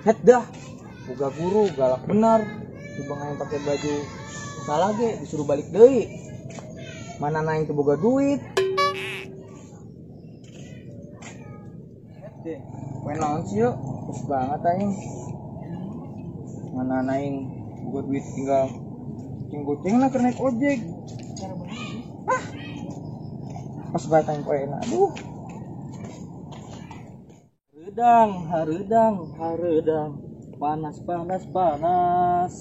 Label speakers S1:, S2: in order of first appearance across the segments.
S1: Het dah. Boga guru galak bener. Coba aing pakai baju salah ge disuruh balik deui. Mana aing teu boga duit. Het deh. Poe naon sih yeuh? Terus banget aing. Mana aing boga duit tinggal goceng lah keur naik ojek. Ah. Pas banget aing poe na. Aduh.
S2: Hareudang, hareudang, hareudang. Panas, panas, panas.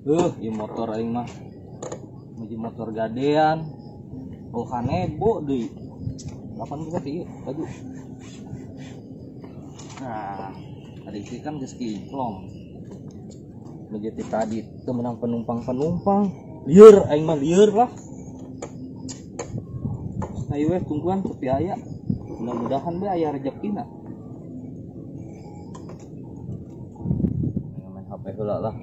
S2: Ieu motor aing mah. Muji motor gadean. Oh kanebo deui. 8 bisa ieu, baju. Nah, tadi sih kan geus kinclong. Begitu tadi teu menang penumpang-penumpang. Lieur aing mah lieur lah. Ayo weh tungguan tepi aya. Mudah-mudahan we aya rezekina. Main HP heula lah.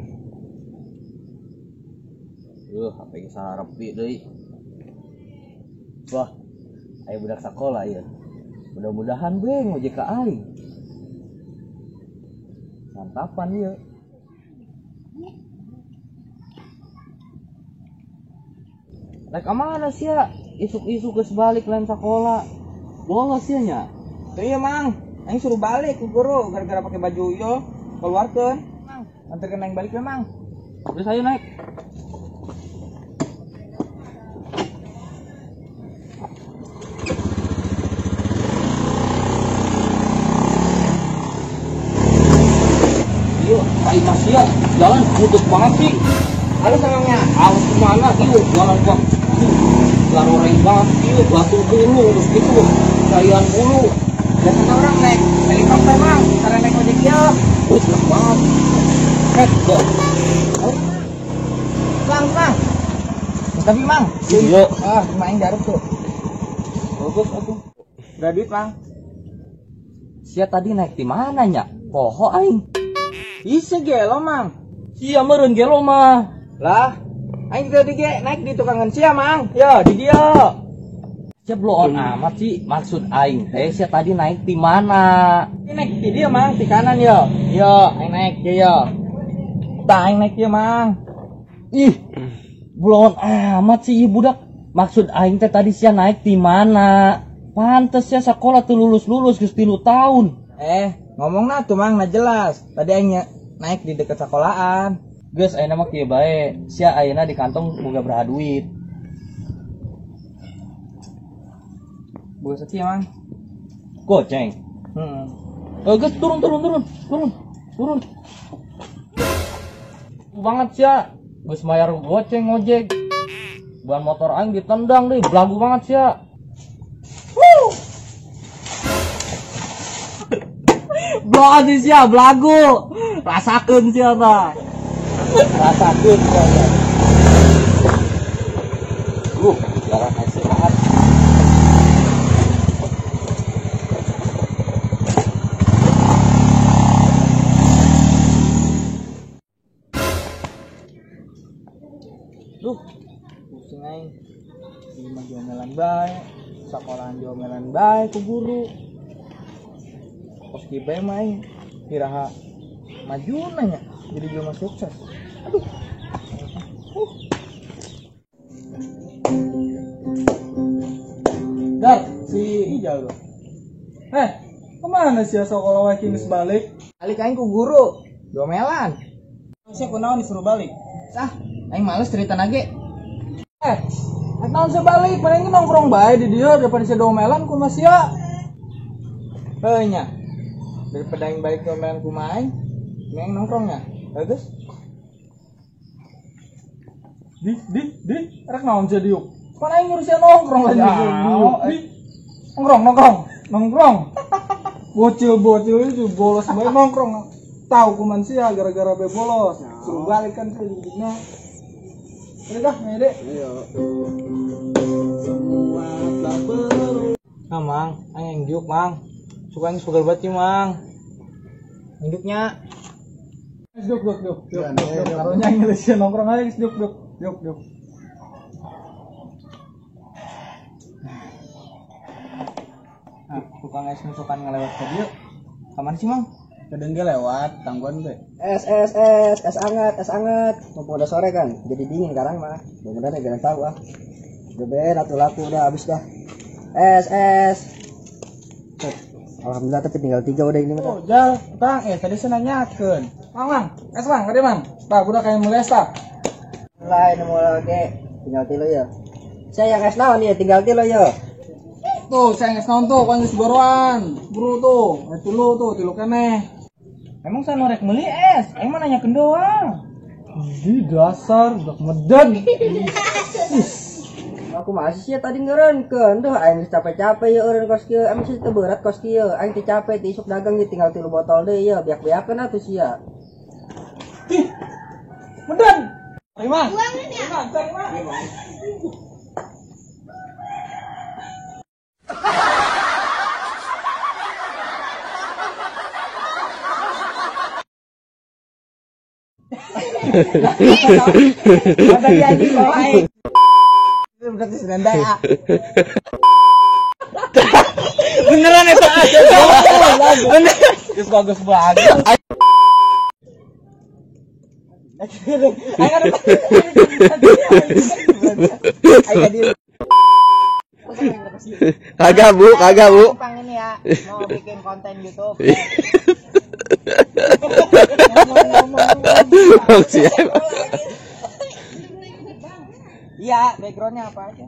S2: HP ge sarepi deui. Wah, aya budak sakola ieu. Mudah-mudahan we ngojek ka aing. Santapan ieu. Rek ka mana sia? Isuk-isuk geus balik lain sakola. Bolos sia nya.
S1: Teu ieu Mang, aing suruh balik ku guru gara-gara pakai baju ieu keluarkeun. Mang, anterkeun aing balik we Mang.
S2: Terus ayo naik. Iya, tai sia, jalan butut banget sih.
S1: Halus emangnya?
S2: Halus kemana? Iya, jalan gua. Laroreng banget, iya, batu dulu, terus gitu, kayan dulu.
S1: Biasanya orang naik helikopter Mang, karena naik ojek ieu.
S2: Jelek banget. Het, go.
S1: Mang, Mang. Tapi Mang,
S2: iya.
S1: Ah, main jarum tuh.
S2: Bagus atuh.
S1: Udah duit, Mang.
S2: Sia tadi naik di mana nya? Poho aing.
S1: Ih, gelo, Mang.
S2: Sia meureun gelo mah.
S1: Lah, aing tadi ge naik di tukangan sia, Mang. Yo, di dieu.
S2: Sia bloon amat sih. Maksud aing teh sia tadi naik di mana?
S1: Ini naik di dieu, Mang, di kanan yo. Yo, aing naik yo yo. Tah aing naik ieu, Mang.
S2: Ih, bloon amat sih ieu budak. Maksud aing teh tadi sia naik di mana? Pantes sia sekolah tuh lulus-lulus geus 3 tahun.
S1: Ngomongna tuh Mang, nah jelas. Tadi aing naik di dekat sekolahan.
S2: Geus ayeuna mah kieu bae. Sia ayeuna di kantong boga beraha duit.
S1: Boga sakieu, Mang.
S2: Goceng.
S1: Heeh.
S2: Geus turun turun turun. Turun. Turun. Banget sia. Geus mayar goceng ngojek. Ban motor aing ditendang deui, belagu banget sia. Belagu sia, belagu. Rasakeun sia tah. Rasakeun sia. Jalan hese banget.
S1: Duh, pusing aing. Di imah diomelan bae, sekolahan diomelan bae ku guru. Kos kieu bae mah aing iraha maju nanya jadi jelema sukses. Aduh.
S3: Dar, si Ijal tuh. Kemana sih sekolah wae geus balik?
S1: Balik aing ku guru, diomelan.
S3: Sia kunaon disuruh balik?
S1: Sah, aing males cerita nage.
S3: Naon sia balik? Paling nongkrong bae di dieu daripada sia diomelan kumaha sia.
S1: Heuh nya. Daripada aing balik diomelan kumaha aing, mending nongkrongnya. Bagus.
S3: Di, rek naon sia diuk? Pan aing ngurus sia nongkrong lain diuk. Di, nongkrong. Bocil-bocil itu bolos bae nongkrong. Tahu kuman sia gara-gara be bolos. Suruh balik kan sia jadinya. Udah dah, dek.
S1: Ayo. Semua telah berubah. Nah, Mang, aing diuk, Mang. Suka aing suka banget sih, Mang. Induknya.
S3: Duk. Taruhnya Indonesia nongkrong aja, duk.
S1: Nah, tukang es nusukan ngelewat ke dia. Kamana sih, Mang?
S3: Kadang ge lewat tangguan be.
S4: Es es es es anget, es anget. Mumpung udah sore kan, jadi dingin sekarang mah. Beneran ya, jangan tahu ah. Gebe atuh laku udah habis dah. Es es. Alhamdulillah tapi tinggal 3 udah ini mah.
S3: Oh, jal, tang tadi saya nanyakeun. Mang, mang, es mang, kade mang. Tah budak kayak mulai tah.
S4: Lah ini mau lagi tinggal 3 ya. Saya yang es naon ya tinggal 3 ya.
S3: Tuh, saya yang es naon tuh, kan geus boroan. Buru tuh, tilu tuh, tilu keneh.
S1: Emang saya norek beli es, aing mah nanyakeun doang.
S3: Di dasar udah medan.
S4: Aku masih sih tadi ngeureunkeun duh aing geus capek-capek ya eureun kos kieu, emang sih teu berat kos kieu. Aing teu capek teu isuk dagang ge tinggal 3 botol deui ya, biak-biakeun atuh sia.
S3: Ih. Medan. Terima. Terima, terima.
S1: Beneran itu bener. Geus bagus banget.
S5: Kagak bu, kagak bu.
S1: Ini ya, mau bikin konten YouTube. Iya, backgroundnya apa aja.